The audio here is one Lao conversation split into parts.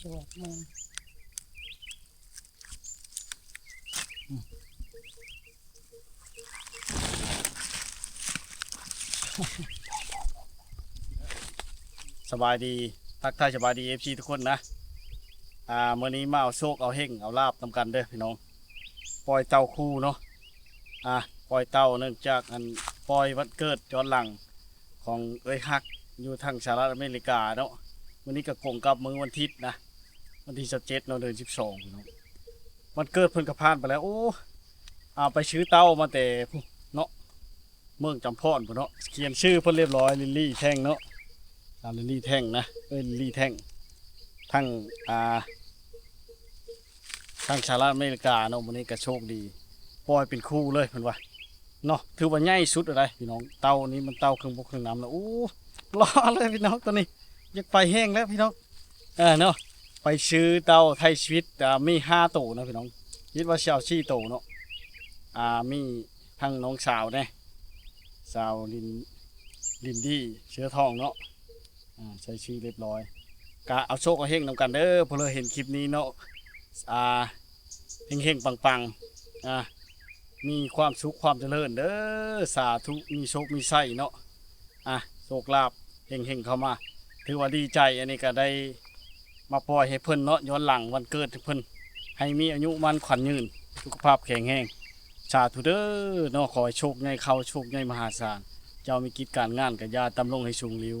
ຈວກມາ ສະບາຍດີ ທັກທາຍສະບາຍດີ ເອັຟຊີ ທຸກຄົນນະ. ອ່າ ມື້ນີ້ມາເອົາໂຊກເອົາເຮັງເອົາລາບນຳກັນເດີພີ່ນ້ອງ. ປ່ອຍເຕົ້າຄູ່ເນາະ ອ່າ ປ່ອຍເຕົ້າ ເນື່ອງຈາກອັນ ປ່ອຍວັນເກີດຍ້ອນຫຼັງຂອງເອື້ອຍຮັກຢູ່ທາງສະຫະລັດອາເມລິກາເນາະ. ມື້ນີ້ກໍກົງກັບມື້ວັນທິດນະ ວັນທີຊາວເຈັດເນາະ ເດືອນສິບສອງເນາະ. ວັນເກີດເພິ່ນກໍຜ່ານໄປແລ້ວ. ໂອ້ ອ່າ ໄປຊື້ເຕົ້າມາແຕ່ພຸ້ນເນາະ ເມືອງຈຳພອນພຸ້ນເນາະ. ຂຽນຊື່ເພິ່ນລຽບຮ້ອຍ ລິນລີ ແທ່ງເນາະ ສາວລິນລີ ແທ່ງນະ ເອີ້ຍ ລິນລີ ແທ່ງ ທາງ ອ່າ ທາງສະຫະລັດອາເມລິກາເນາະ. ມື້ນີ້ກໍໂຊກດີ ປ່ອຍເປັນຄູ່ເລີຍເພິ່ນວ່າເນາະ. ຖືວ່າໃຫຍ່ສຸດແລ້ວໄດ໋ພີ່ນ້ອງ. ເຕົ້ານີ້ມັນເຕົ້າເຄິ່ງບົກເຄິ່ງນ້ຳນະ. ໂອ້ ຫຼໍ່ເລີຍພີ່ນ້ອງ ໂຕນີ້ຢາກໄປແຮງແລ້ວພີ່ນ້ອງ. ເອີເນາະ ໄປຊື້ເຕົ້າໄຖ່ຊີວິດ ອ່າ ມີຫ້າໂຕນະພີ່ນ້ອງ. ຄິດວ່າຊິເອົາສີ່ໂຕເນາະ. ອ່າ ມີທັງນ້ອງສາວແດ່ ສາວລິນ ລິນດີ ເສືອທອງເນາະ. ອ່າ ໃສ່ຊື່ຮຽບຮ້ອຍ ກະເອົາໂຊກເອົາເຮັງນຳກັນເດີ. ຜູ້ໃດເຫັນຄລິບນີ້ເນາະ ອ່າ ເຮັງໆ ປັງໆ ອ່າ ມີຄວາມສຸກຄວາມຈະເລີນເດີ ສາທຸ. ມີໂຊກມີໄຊເນາະ ອ່າ ໂຊກລາບເຮັງໆ ເຂົ້າມາ ຖືວ່າດີໃຈ. ອັນນີ້ກະໄດ້ມາປ່ອຍໃຫ້ເພິ່ນເນາະ ຍ້ອນຫຼັງວັນເກີດໃຫ້ເພິ່ນ ໃຫ້ມີອາຍຸໝັ້ນຂວັນຍືນ ສຸຂະພາບແຂງແຮງ. ສາທຸເດີເນາະ. ຂໍໃຫ້ໂຊກໃຫຍ່ເຂົ້າ ໂຊກໃຫຍ່ມະຫາສານ. ເຈົ້າມີກິດການງານກໍຢ່າຕຳລົງໃຫ້ສູງຫຼິວ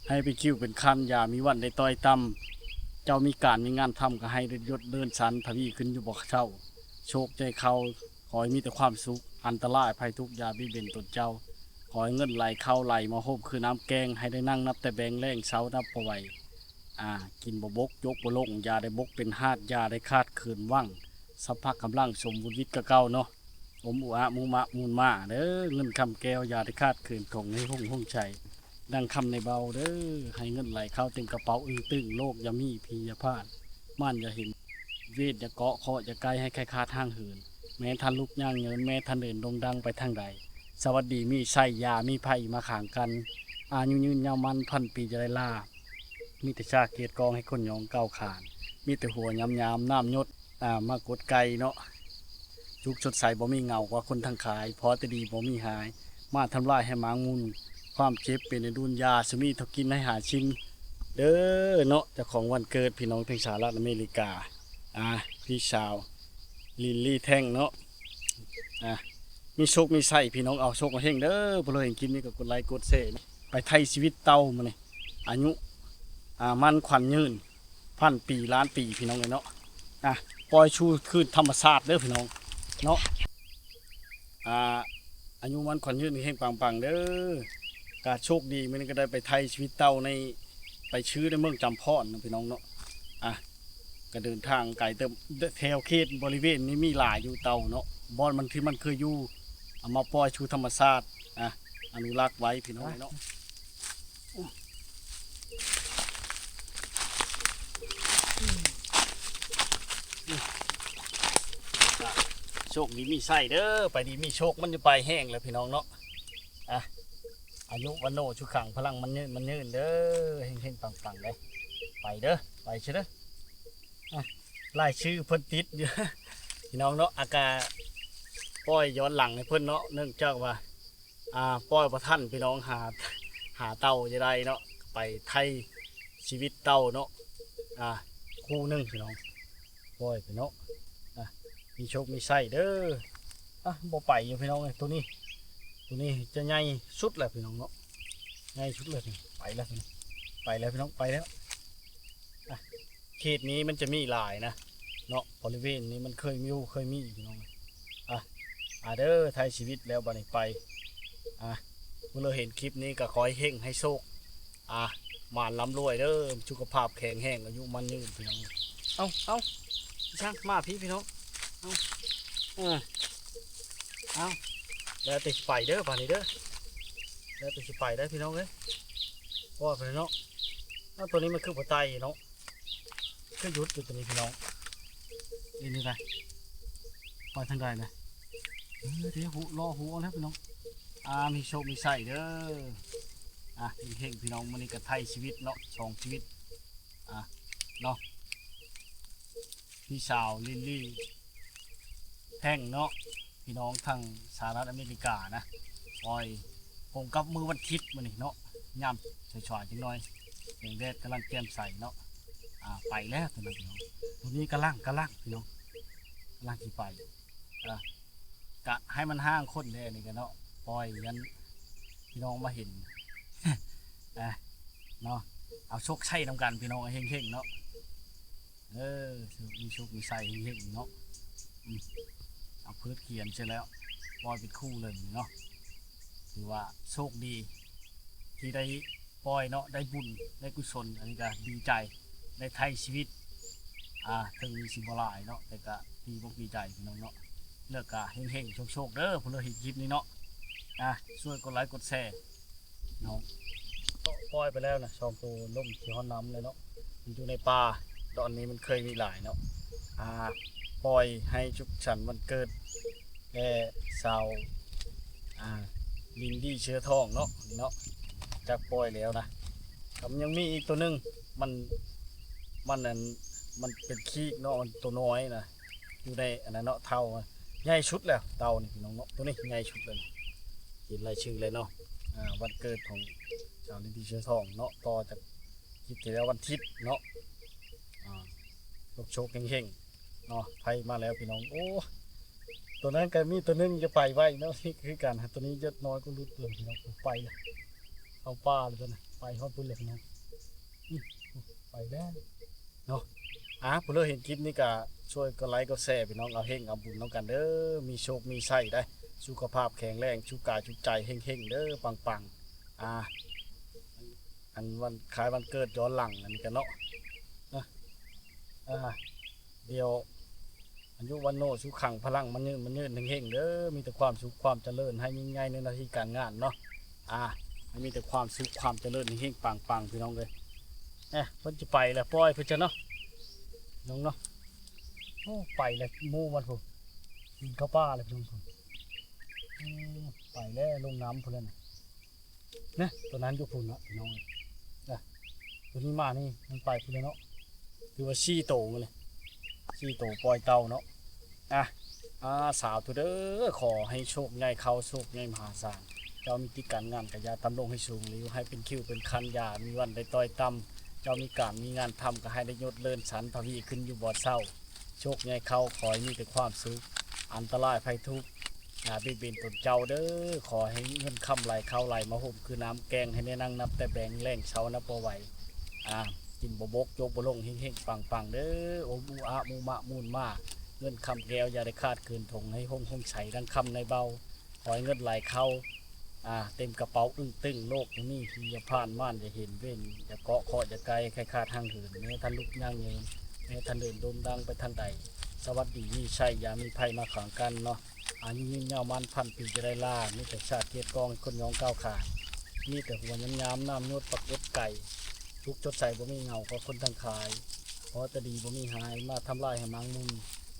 ໃຫ້ເປັນຄິ້ວເປັນຄັນ ຢ່າມີວັນໄດ້ຕ້ອຍຕ່ຳ. ເຈົ້າມີການມີງານທຳກໍໃຫ້ໄດ້ຍົດເລື່ອນຊັ້ນທະວີຂຶ້ນຢູ່ບໍ່ເຊົາ. ໂຊກໃຫຍ່ເຂົ້າ ຂໍໃຫ້ມີແຕ່ຄວາມສຸກ ອັນຕະລາຍໄພທຸກຢ່າບຽດບຽນຕົນເຈົ້າ. ຂໍໃຫ້ເງິນໄຫຼເຂົ້າໄຫຼມາໂຮມຄືນ້ຳແກງ ໃຫ້ໄດ້ນັ່ງນັບແຕ່ແບງແລງເຊົານັບບໍ່ໄຫວ. ອ່າ ກິນບໍ່ບົກ ຈົກບໍ່ລົງ ຢ່າໄດ້ບົກເປັນຫາດ ຢ່າໄດ້ຂາດເຂີນຫວັງ ສັບພະກຳລັງສົມບູນວິດກວ່າເກົ່າເນາະ. ອົມອຸອະມຸມະມູນມາເດີ ເງິນຄຳແກ້ວຢ່າໄດ້ຂາດເຂີນ ຖົງໃຫ້ຮຸ່ງຮຸ່ງໃສ ດັ່ງຄຳໃນເບົາເດີ ໃຫ້ເງິນໄຫຼເຂົ້າເຕັມກະເປົາ ອຶ້ງຕຶ້ງໂລກຢ່າມີ ຜີຢ່າຜ່ານ ມານຢ່າເຫັນ ເວດຢ່າເກາະ ເຄາະຢ່າໃກ້ ໃຫ້ໄຂ້ຄາດຫ່າງເຫີນ ແມ້ທ່ານລຸກຍ່າງເຫີນ ແມ້ທ່ານເດີນໂດ່ງດັງໄປທາງໃດ ສະຫວັດດີມີໄຊ ຢ່າມີໄພມາຂາງກັນ ອາຍຸຍືນຍາວໝັ້ນພັນປີ ຢ່າໄດ້ລາ ມີແຕ່ຊາກກຽດກອງໃຫ້ຄົນຍ້ອງເກົ້າຂານ ມີແຕ່ຫົວຍາມໆ ນ້ຳຢົດ ອ່າ ມາກົດໄກ່ເນາະ ສຸກສົດໃສບໍ່ມີເຫງົາກວ່າຄົນທັງຂາຍ ພໍແຕ່ດີບໍ່ມີຫາຍ ມາທຳລາຍໃຫ້ໝາງມຸນ ຄວາມເຈັບເປັນອະດຸນ ຢາສະມີເທົ່າກິນໃຫ້ຫາຊິນເດີເນາະ. ເຈົ້າຂອງວັນເກີດພີ່ນ້ອງທາງສະຫະລັດອາເມລິກາ ອ່າ ພີ່ສາວ ລິນລີ ແທ່ງເນາະ ອ່າ ມີໂຊກມີໄຊພີ່ນ້ອງ ເອົາໂຊກມາເຮັງເດີ. ຜູ້ໃດເຫັນຄລິບນີ້ກໍກົດໄລກົດແຊ ໄປໄຖ່ຊີວິດເຕົ້າມື້ນີ້ ອາຍຸ ອ່າ ໝັ້ນຂວັນຍືນ ພັນປີລ້ານປີພີ່ນ້ອງເອີຍເນາະ. ອ່ະ ປ່ອຍສູ່ຄືນທຳມະຊາດເດີພີ່ນ້ອງເນາະ. ອ່າ ອາຍຸໝັ້ນຂວັນຍືນ ເຮັງໆ ປັງໆ ເດີ. ກະໂຊກດີມື້ນີ້ກະໄດ້ໄປໄຖ່ຊີວິດເຕົ້າໃນ ໄປຊື້ໃນເມືອງຈຳພອນເນາະພີ່ນ້ອງເນາະ. ອ່ະ ກະເດີນທາງໄກເຕີບ ແຖວເຂດບໍລິເວນນີ້ມີຫຼາຍຢູ່ເຕົ້າເນາະ ບ່ອນມັນທີ່ມັນເຄີຍຢູ່ ເອົາມາປ່ອຍສູ່ທຳມະຊາດ ອ່ະ ອະນຸລັກໄວ້ພີ່ນ້ອງເນາະ. ໂຊກດີມີໄຊເດີ ໄປດີມີໂຊກ ມັນຈະໄປແຮງແລ້ວພີ່ນ້ອງເນາະ. ອ່ະ ອາຍຸວັນໂນສຸຂັງ ພະລັງມັນຍືນ ມັນຍືນເດີ ເຮັງໆ ປັງໆ ເດີ. ໄປເດີ ໄປຊະເດີ. ອ່ະ ລາຍຊື່ເພິ່ນຕິດຢູ່ ພີ່ນ້ອງເນາະ. ອາກາປ່ອຍຍ້ອນຫຼັງໃຫ້ເພິ່ນເນາະ ເນື່ອງຈາກວ່າ ອ່າ ປ່ອຍບໍ່ທັນພີ່ນ້ອງ ຫາ ຫາເຕົ້າຈະໄດ້ເນາະ ໄປໄຖ່ຊີວິດເຕົ້າເນາະ. ອ່າ ຄູ່ໜຶ່ງພີ່ນ້ອງ ປ່ອຍໄປເນາະ. ອ່າ ມີໂຊກມີໄຊເດີ. ອ່າ ບໍ່ໄປຢູ່ພີ່ນ້ອງເອີຍ ໂຕນີ້ ໂຕນີ້ຈະໃຫຍ່ສຸດແລ້ວພີ່ນ້ອງເນາະ ໃຫຍ່ສຸດເລີຍ. ໄປແລ້ວພີ່ນ້ອງ ໄປແລ້ວພີ່ນ້ອງ ໄປແລ້ວ. ອ່າ ເຂດນີ້ມັນຈະມີຫຼາຍນະເນາະ ບໍລິເວນນີ້ມັນເຄີຍມີ ເຄີຍມີພີ່ນ້ອງ. ອ່ະ ອ່າເດີ ໄຖ່ຊີວິດແລ້ວບາດນີ້ໄປ. ອ່ະ ຜູ້ໃດເຫັນຄລິບນີ້ກໍຂໍໃຫ້ເຮັງໃຫ້ໂຊກ ອ່ະ ໝານລ່ຳລວຍເດີ ສຸຂະພາບແຂງແຮງ ອາຍຸໝັ້ນຍືນພີ່ນ້ອງ. ເອົາ ເອົາ ຊ່າງມາພີ້ພີ່ນ້ອງ. ເອົາ ເອີ ເອົາ ແລ້ວແຕ່ຊິໄປເດີບາດນີ້ເດີ ແລ້ວແຕ່ຊິໄປໄດ້ພີ່ນ້ອງເອີຍ. ວ່າໄປເນາະ ເອົາ ໂຕນີ້ມັນຄືບໍ່ໄຕ່ເນາະ. ຄືຢຸດຢູ່ຕົວນີ້ພີ່ນ້ອງ ເປັນຈັ່ງໃດ ໄປທາງໃດລະ? ເອີ ເດ ເລາະຫົວແລ້ວພີ່ນ້ອງ. ອ່າ ມີໂຊກມີໄຊເດີ. ອ່າ ເຮັງໆ ພີ່ນ້ອງ ມື້ນີ້ກໍໄຖ່ຊີວິດເນາະ ສອງຊີວິດ ອ່າ ເນາະ. ພີ່ສາວລິນລີ ແພງເນາະ ພີ່ນ້ອງທາງສະຫະລັດອາເມລິການະ ໂອ້ຍ ກົງກັບມື້ວັນທິດມື້ນີ້ເນາະ ຍາມສວາຍໆ ຈັກໜ່ອຍ ແສງແດດກຳລັງແຈ່ມໃສເນາະ ອ່າ ໄປແລ້ວໂຕນັ້ນພີ່ນ້ອງ ໂຕນີ້ກຳລັງ ກຳລັງພີ່ນ້ອງ ກຳລັງຊິໄປ ອ່າ ກະໃຫ້ມັນຫ່າງຄົນແດ່ນີ້ກະເນາະ ປ່ອຍຢັນພີ່ນ້ອງມາເຫັນ ອ່າ ເນາະ ເອົາໂຊກໄຊນຳກັນພີ່ນ້ອງ ເຮັງໆ ເນາະ. ເອີ ມີໂຊກມີໄຊເຮັງໆ ເນາະ ອືມ ເອົາເພີດຂຽນໃສ່ແລ້ວ ປ່ອຍເປັນຄູ່ເລີຍເນາະ ຖືວ່າໂຊກດີທີ່ໄດ້ປ່ອຍເນາະ ໄດ້ບຸນ ໄດ້ກຸສົນ ອັນນີ້ກະດີໃຈ ໄດ້ໄຖ່ຊີວິດ ອ່າ ເຖິງຊິບໍ່ຫຼາຍເນາະ ແຕ່ກະດີອົກດີໃຈພີ່ນ້ອງເນາະ ແລ້ວກະເຮັງໆ ໂຊກໆ ເດີ ຜູ້ໃດເຫັນຄລິບນີ້ເນາະ ອ່າ ຊ່ວຍກົດໄລກົດແຊ ເນາະ ກໍປ່ອຍໄປແລ້ວນະ ສອງໂຕ ລົງທີ່ຮອດນ້ຳເລີຍເນາະ ມັນຢູ່ໃນປ່າ ດອນນີ້ມັນເຄີຍມີຫຼາຍເນາະ ອ່າ ປ່ອຍໃຫ້ສຸກສັນວັນເກີດແດ່ສາວ ອ່າ ລິນດີເຊື້ອທອງເນາະ ເນາະ ຈາກປ່ອຍແລ້ວນະ ກໍຍັງມີອີກໂຕໜຶ່ງ ມັນ ມັນອັນ ມັນເປັນຄີກເນາະ ມັນໂຕນ້ອຍນະ ຢູ່ໃນອັນນັ້ນເນາະ ເຕົ່າ ໃຫຍ່ສຸດແລ້ວ ເຕົ່ານີ້ພີ່ນ້ອງເນາະ ໂຕນີ້ໃຫຍ່ສຸດແລ້ວ ເຫັນລາຍຊື່ແລ້ວເນາະ ອ່າ ວັນເກີດຂອງສາວລິນດີເຊື້ອທອງເນາະ ຕໍ່ຈາກຄລິບທີ່ແລ້ວວັນທິດເນາະ ອ່າ ໂຊກໆ ເຮັງໆ ເນາະ ໄຜມາແລ້ວພີ່ນ້ອງ ໂອ້ ໂຕນັ້ນກໍມີໂຕໜຶ່ງຈະໄປໄວເນາະ ຄືກັນ ໂຕນີ້ຍັງນ້ອຍກວ່າຫຼຸດເລີຍພີ່ນ້ອງ ໄປແລ້ວ ເຂົ້າປ່າແລ້ວໂຕນັ້ນ ໄປຮອດພຸ້ນແລ້ວພີ່ນ້ອງ ອື ໄປແລ້ວ ເນາະ ອ່າ ຜູ້ໃດເຫັນຄລິບນີ້ກະຊ່ວຍກົດໄລກົດແຊພີ່ນ້ອງ ເອົາເຮັງເອົາບຸນນຳກັນເດີ ມີໂຊກມີໄຊໄດ໋ ສຸຂະພາບແຂງແຮງ ສຸກກາຍສຸກໃຈ ເຮັງໆ ເດີ ປັງໆ ອ່າ ອັນວັນ ຄ້າຍວັນເກີດຍ້ອນຫຼັງອັນນີ້ກະເນາະ ອ່າ ດຽວ ອາຍຸວັນໂນສຸຂັງພະລັງ ມັນຍືນ ມັນຍືນ ເຮັງໆ ເດີ ມີແຕ່ຄວາມສຸກຄວາມຈະເລີນ ໃຫ້ຍິ່ງໃຫຍ່ໃນໜ້າທີ່ການງານເນາະ ອ່າ ໃຫ້ມີແຕ່ຄວາມສຸກຄວາມຈະເລີນ ເຮັງໆ ປັງໆ ພີ່ນ້ອງເອີຍ ເອີ ເພິ່ນຈະໄປແລ້ວ ປ່ອຍເພິ່ນຊະເນາະ ນ້ອງເນາະ ໂອ້ ໄປແລ້ວ ໝູ່ມັນພຸ້ນ ບິນເຂົ້າປ່າແລ້ວພີ່ນ້ອງ ອືມ ໄປແລ້ວ ລົງນ້ຳພຸ້ນແລ້ວນະ. ນະ ໂຕນັ້ນຢູ່ພຸ້ນເນາະພີ່ນ້ອງເອີຍ ນະ ໂຕນີ້ມານີ້ ມັນໄປພຸ້ນແລ້ວເນາະ ຖືວ່າສີ່ໂຕມື້ນີ້ ສີ່ໂຕປ່ອຍເຕົ່າເນາະ ອ່າ ສາທຸເດີ ຂໍໃຫ້ໂຊກໃຫຍ່ເຂົ້າ ໂຊກໃຫຍ່ມະຫາສານ ເຈົ້າມີກິດການງານກະຢ່າຕຳລົງໃຫ້ສູງຫຼິວ ໃຫ້ເປັນຄິວເປັນຄັນ ຢ່າມີວັນໄດ້ຕ້ອຍຕ່ຳ ເຈົ້າມີການມີງານທຳກະໃຫ້ໄດ້ຍົດເລີນສັນທະວີຂຶ້ນຢູ່ບໍ່ເຊົາ ໂຊກໃຫຍ່ເຂົ້າ ຂໍໃຫ້ມີແຕ່ຄວາມສຸກ ອັນຕະລາຍໄພທຸກ ຢ່າບຽດບຽນຕົນເຈົ້າເດີ ຂໍໃຫ້ເງິນຄຳໄຫຼເຂົ້າໄຫຼມາໂຮມຄືນ້ຳແກ້ງ ໃຫ້ໄດ້ນັ່ງນັບແຕ່ແບງ ແລ້ງເຊົານັບບໍ່ໄຫວ ອ່າ ກິນບໍ່ບົກ ຈົກບໍ່ລົງ ເຮັງໆ ປັງໆ ເດີ ໂອມອູອາມຸມະມູນມາ ເງິນຄຳແກ້ວຢ່າໄດ້ຂາດເກີນຖົງ ໃຫ້ຫົງຫົງໃສດັ່ງຄຳໃນເບົາ ຂໍໃຫ້ເງິນໄຫຼເຂົ້າ ອ່າ ເຕັມກະເປົາອຶ້ງຕຶ້ງ ໂລກນີ້ທີ່ຈະຜ່ານມານຈະເຫັນເວັນ ຈະເກາະເຄາະຈະໄກ ໃຫ້ຂາດຫ່າງເຫີນ ແມ້ທ່ານລຸກຍ່າງເຍີນ ແມ້ທ່ານເດີນໂດມດັງໄປທາງໃດ ສະຫວັດດີມີໄຊ ຢ່າມີໄພມາຂາງກັນເນາະ ອາຍຸຍືນຍາວໝັ້ນພັນປີ ຈະໄດ້ລາ ມີແຕ່ຊາດກຽດກອງໃຫ້ຄົນຍ້ອງກ້າວຂານ ມີແຕ່ຫົວຍາມໆ ນ້ຳຍົດປາກົດໄກ ທຸກຊົດໃສບໍ່ມີເຫງົາ ກໍຄົນທັງຂາຍ ຂໍແຕ່ດີບໍ່ມີຫາຍ ມາທຳລາຍໃຫ້ມັງມຸນ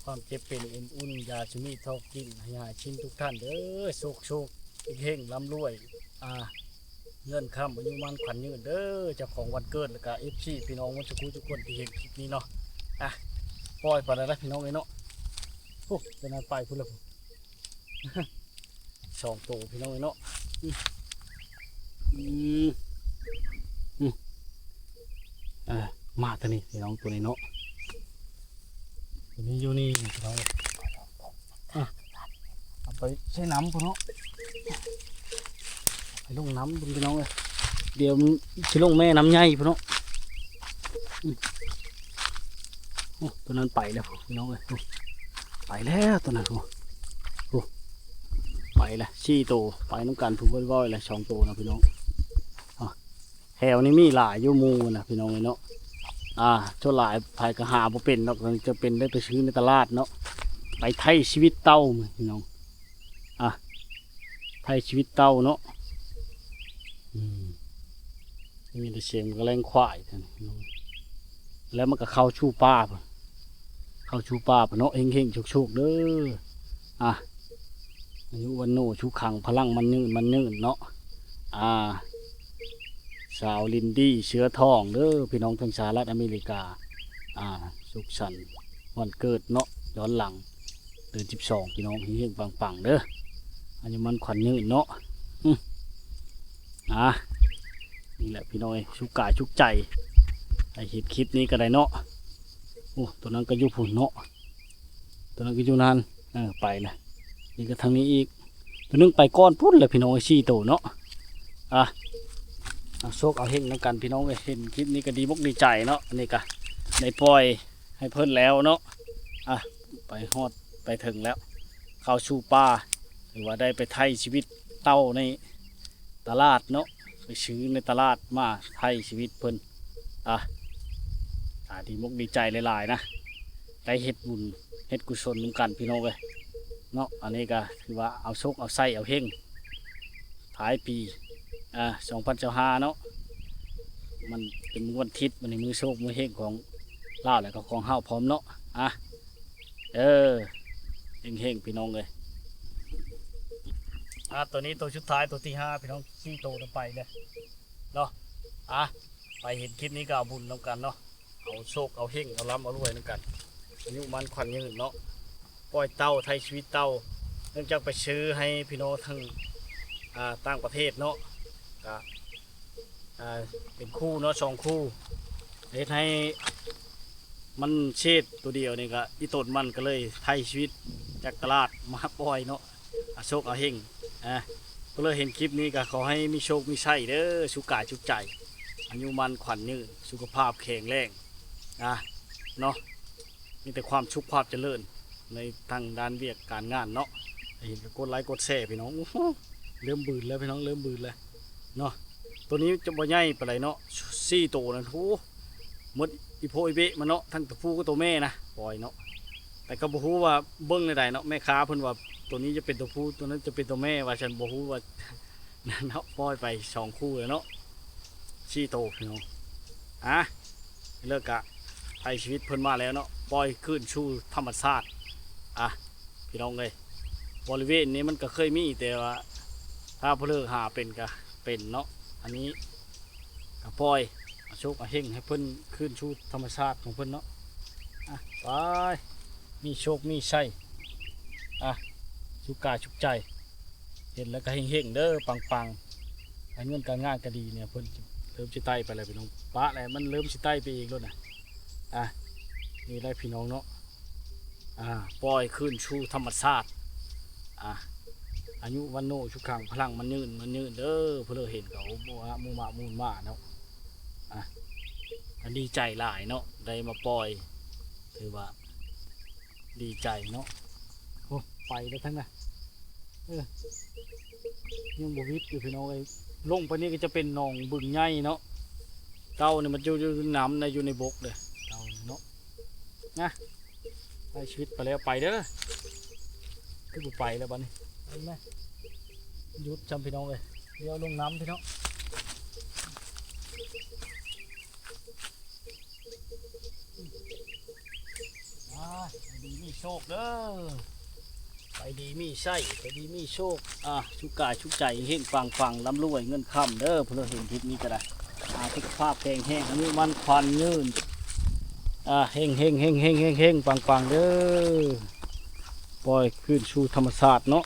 ຄວາມເຈັບເປັນອຸ່ນໆ ຢ່າຊິມີທໍກິນ ໃຫ້ຫາຍຊິນທຸກທ່ານເດີ ໂຊກໆ ເຮັງໆ ລ່ຳລວຍ ອ່າ ເງິນຄຳອາຍຸໝັ້ນຂວັນຍືນເດີ ເຈົ້າຂອງວັນເກີດ ແລ້ວກະເອັຟຊີພີ່ນ້ອງໝົດທຸກຜູ້ທຸກຄົນທີ່ເຫັນຄລິບນີ້ເນາະ ອ່າ ປ່ອຍໄປແລ້ວນະພີ່ນ້ອງເອີຍເນາະ ໂອ້ ໂຕນັ້ນໄປພຸ້ນແລ້ວ ສອງໂຕພີ່ນ້ອງເອີຍເນາະ ອືມ ອືມ ອືມ ອ່າ ມາຕົວນີ້ພີ່ນ້ອງ ຕົວນີ້ເນາະ ຕົວນີ້ຢູ່ນີ້ພີ່ນ້ອງ ອ່າ ເອົາໄປໃສ່ນ້ຳພຸ້ນເນາະ ໄປລົງນ້ຳພຸ້ນພີ່ນ້ອງເອີຍ ດຽວຊິລົງແມ່ນ້ຳໃຫຍ່ພຸ້ນເນາະ ອືມ ໂອ້ ຕົວນັ້ນໄປແລ້ວພີ່ນ້ອງເອີຍ ໄປແລ້ວຕົວນັ້ນ ໂອ້ ໄປແລ້ວສີ່ໂຕ ໄປນຳກັນພຸ້ນ ເວົ້າແລ້ວສອງໂຕນະພີ່ນ້ອງ ອ່າ ແຖວນີ້ມີຫຼາຍຢູ່ໝູ່ນະພີ່ນ້ອງເອີຍເນາະ ອ່າ ສ່ວນຫຼາຍໃຜກໍຫາບໍ່ເປັນດອກ ຈະເປັນໄດ້ໄປຊື້ໃນຕະຫຼາດເນາະ ໄປໄຖ່ຊີວິດເຕົ່າພີ່ນ້ອງ ອ່າ ໄຖ່ຊີວິດເຕົ່າເນາະ ອືມ ມີແຕ່ສຽງກະແລງຄວາຍ ແລ້ວມັນກໍເຂົ້າສູ່ປ່າ ເຂົ້າສູ່ປ່າພຸ້ນເນາະ ເຮັງໆ ໂຊກໆ ເດີ ອ່າ ອາຍຸວັນໂນສຸຂັງພະລັງ ໝັ້ນຍືນ ໝັ້ນຍືນເນາະ ອ່າ ສາວລິນດີເສືອທອງເດີ ພີ່ນ້ອງທາງສະຫະລັດອາເມລິກາ ອ່າ ສຸກສັນ ວັນເກີດເນາະ ຍ້ອນຫຼັງ ເດືອນສິບສອງ ພີ່ນ້ອງ ເຮັງໆ ປັງໆ ເດີ ອາຍຸໝັ້ນຂວັນຍືນເນາະ. ອື ອ່າ ນີ້ແຫຼະພີ່ນ້ອງເອີຍ ສຸກກາຍສຸກໃຈ ໃຫ້ເຫັນຄລິບນີ້ກໍໄດ້ເນາະ. ໂອ້ ຕົວນັ້ນກໍຢູ່ພຸ້ນເນາະ ຕົວນັ້ນກໍຢູ່ນັ້ນ ເອີ ໄປລະ. ນີ້ກໍທາງນີ້ອີກ ຕົວໜຶ່ງໄປກ່ອນພຸ້ນແຫຼະພີ່ນ້ອງເອີຍ ສີ່ໂຕເນາະ. ອ່ະ ເອົາໂຊກເອົາເຮັງນຳກັນພີ່ນ້ອງເອີຍ ເຫັນຄລິບນີ້ກໍດີອົກດີໃຈເນາະ. ອັນນີ້ກໍໄດ້ປ່ອຍໃຫ້ເພິ່ນແລ້ວເນາະ. ອ່ະ ໄປຮອດໄປເຖິງແລ້ວ ເຂົ້າສູ່ປ່າ ຖືວ່າໄດ້ໄປໄຖ່ຊີວິດເຕົ່າໃນຕະຫຼາດເນາະ ໄປຊື້ໃນຕະຫຼາດມາໄຖ່ຊີວິດເພິ່ນ. ອ່ະ ອ່າ ດີມົກດີໃຈຫຼາຍໆ ນະ ໄດ້ເຮັດບຸນເຮັດກຸສົນນຳກັນພີ່ນ້ອງເອີຍເນາະ. ອັນນີ້ກໍຖືວ່າເອົາໂຊກເອົາໄຊເອົາເຮັງທ້າຍປີ ອ່າ ສອງພັນຊາວຫ້າເນາະ ມັນເປັນມື້ວັນທິດ ມື້ນີ້ມື້ໂຊກມື້ເຮັງຂອງລາວ ແລ້ວກໍຂອງເຮົາພ້ອມເນາະ. ອ່ະ ເອີ ເຮັງໆ ພີ່ນ້ອງເອີຍ. ອ່າ ຕົວນີ້ຕົວສຸດທ້າຍ ຕົວທີຫ້າ ພີ່ນ້ອງ ສີ່ໂຕນຳໄປເລີຍເນາະ. ອ່ະ ໃຜເຫັນຄລິບນີ້ກໍເອົາບຸນນຳກັນເນາະ ເອົາໂຊກເອົາເຮັງ ເອົາລ່ຳເອົາລວຍນຳກັນ ອາຍຸໝັ້ນຂວັນຍືນເນາະ. ປ່ອຍເຕົ່າໄຖ່ຊີວິດເຕົ່າ ເນື່ອງຈາກໄປຊື້ໃຫ້ພີ່ນ້ອງທາງ ອ່າ ຕ່າງປະເທດເນາະ ກະ ອ່າ ເປັນຄູ່ເນາະ ສອງຄູ່ ເຮັດໃຫ້ມັນເສດຕົວດຽວນີ້ ກະອີ່ຕົນມັນກໍເລີຍໄຖ່ຊີວິດຈາກຕະຫຼາດມາປ່ອຍເນາະ. ເອົາໂຊກເອົາເຮັງ ອ່າ ຜູ້ໃດເຫັນຄລິບນີ້ກໍຂໍໃຫ້ມີໂຊກມີໄຊເດີ ສຸກກາຍສຸກໃຈ ອາຍຸໝັ້ນຂວັນຍືນ ສຸຂະພາບແຂງແຮງ ອ່າ ເນາະ ມີແຕ່ຄວາມສຸກຄວາມຈະເລີນໃນທາງດ້ານວຽກການງານເນາະ. ໃຜເຫັນກໍກົດໄລກົດແຊພີ່ນ້ອງ. ໂອ້ໂຫ ເລີ່ມບືນແລ້ວພີ່ນ້ອງ ເລີ່ມບືນແລ້ວເນາະ. ຕົວນີ້ຈະບໍ່ໃຫຍ່ປານໃດເນາະ ສີ່ໂຕນັ້ນ ໂອ້ ໝົດອີ່ໂພອີ່ເບະມັນເນາະ ທັງຕົວຜູ້ກັບຕົວແມ່ນະ ປ່ອຍເນາະ. ແຕ່ກໍບໍ່ຮູ້ວ່າເບິ່ງແນວໃດເນາະ ແມ່ຄ້າເພິ່ນວ່າຕົວນີ້ຈະເປັນຕົວຜູ້ ຕົວນັ້ນຈະເປັນຕົວແມ່ ວ່າຊັ້ນ ບໍ່ຮູ້ວ່ານັ້ນເນາະ. ປ່ອຍໄປສອງຄູ່ແລ້ວເນາະ ສີ່ໂຕພີ່ນ້ອງ. ອ່ະ ແລ້ວກະໄຖ່ຊີວິດເພິ່ນມາແລ້ວເນາະ ປ່ອຍຄືນສູ່ທຳມະຊາດ. ອ່ະ ພີ່ນ້ອງເອີຍ ບໍລິເວນນີ້ມັນກໍເຄີຍມີ ແຕ່ວ່າຖ້າຜູ້ເລີກຫາເປັນກໍເປັນເນາະ. ອັນນີ້ ກໍປ່ອຍ ເອົາໂຊກເອົາເຮັງໃຫ້ເພິ່ນຄືນສູ່ທຳມະຊາດຂອງເພິ່ນເນາະ. ອ່ະ ໄປ ມີໂຊກມີໄຊ ອ່ະ ສຸກກາຍສຸກໃຈ ເຫັນແລ້ວກໍເຮັງໆ ເດີ ປັງໆ. ການເງິນການງານກໍດີແນວ ເພິ່ນເລີ່ມຊິໄຕ່ໄປແລ້ວພີ່ນ້ອງ ປະແລ້ວ ມັນເລີ່ມຊິໄຕ່ໄປອີກໂລດນະ. ອ່ະ ນີ້ແຫຼະພີ່ນ້ອງເນາະ ອ່າ ປ່ອຍຄືນສູ່ທຳມະຊາດ. ອ່າ ອາຍຸວັນໂນສຸຂັງພະລັງ ໝັ້ນຍືນ ໝັ້ນຍືນເດີ. ຜູ້ໃດເຫັນກໍ ໂອ້ ໝູມາ ໝູມາ ໝູມາເນາະ. ອ່າ ກໍດີໃຈຫຼາຍເນາະ ໄດ້ມາປ່ອຍ ຖືວ່າດີໃຈເນາະ. ໂອ້ ໄປແລ້ວທັງນັ້ນ ເອີ ຍັງບໍ່ວິດຢູ່ພີ່ນ້ອງເອີຍ. ລົງໄປນີ້ກໍຈະເປັນໜອງບຶງໃຫຍ່ເນາະ ເຕົ່ານີ້ມັນຢູ່ ຢູ່ນຳໃນ ຢູ່ໃນບົກເດ້ ເຕົ່ານີ້ເນາະ. ນະ ໄດ້ຊີວິດໄປແລ້ວ ໄປເດີ. ຄືບໍ່ໄປແລ້ວບັດນີ້ ເຫັນໄໝ ຢຸດຊ້ຳພີ່ນ້ອງເອີຍ. ດຽວລົງນຳພີ່ນ້ອງ ອ່າ ໄປດີມີໂຊກເດີ ໄປດີມີໄຊ ໄປດີມີໂຊກ. ອ່າ ສຸກກາຍສຸກໃຈ ເຮັງໆ ປັງໆ ລ່ຳລວຍເງິນຄຳເດີ. ຜູ້ໃດເຫັນຄລິບນີ້ກໍໄດ້ ອ່າ ສຸຂະພາບແຂງແຮງ ອາຍຸໝັ້ນຂວັນຍືນ ອ່າ ເຮັງໆ ເຮັງໆ ເຮັງໆ ປັງໆ ເດີ. ປ່ອຍຄືນສູ່ທຳມະຊາດເນາະ